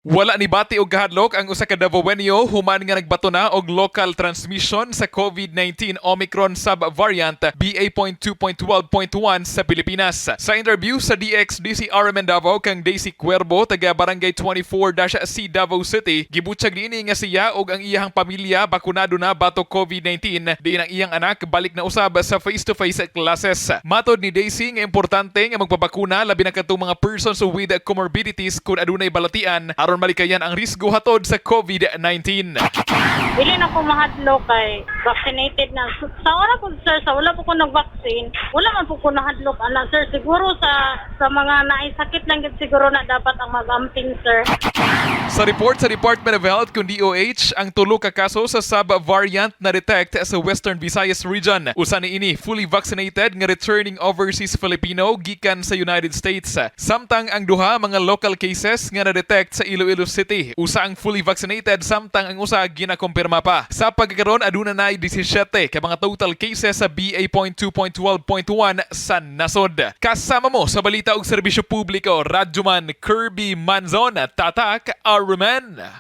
Wala nibati og kahadlok ang usa ka Davaoenyo human nga nagbato na og local transmission sa COVID-19 Omicron subvariant BA.2.12.1 sa Pilipinas. Sa interview sa DXDC RMN Davao kang Daisy Cuervo, taga Barangay 24-C, Davao City, gibutyag niini nga siya og ang iyang pamilya bakunado na batok COVID-19, diin ang iyang anak balik na usab sa face-to-face classes. Matod ni Daisy nga importante nga magpabakuna, labi na kadtong mga persons with comorbidities, kung adunay balatian aron malikayan ang risgo hatod sa COVID-19. Dili na ko mahadlok kay vaccinated na. Sa ora po, sir, sa wala po ko nag-vaccine, wala man po ko nahadlok ana, sir. Siguro sa mga naay sakit lang gid siguro na dapat ang mag-amping, sir. Sa report sa Department of Health kung DOH, ang tulo ka kaso sa sub-variant na detect sa Western Visayas region. Usa ni ini fully vaccinated nga returning overseas Filipino gikan sa United States. Samtang ang duha, mga local cases nga na-detect sa Iloilo City. Usa ang fully vaccinated, samtang ang usa ginakumpirma pa. Sa pagkakaron, aduna na 17 ka mga total cases sa BA.2.12.1 sa nasod. Kasama mo sa balita og serbisyo publiko, Radyoman Kirby Manzon, Tatak RMN.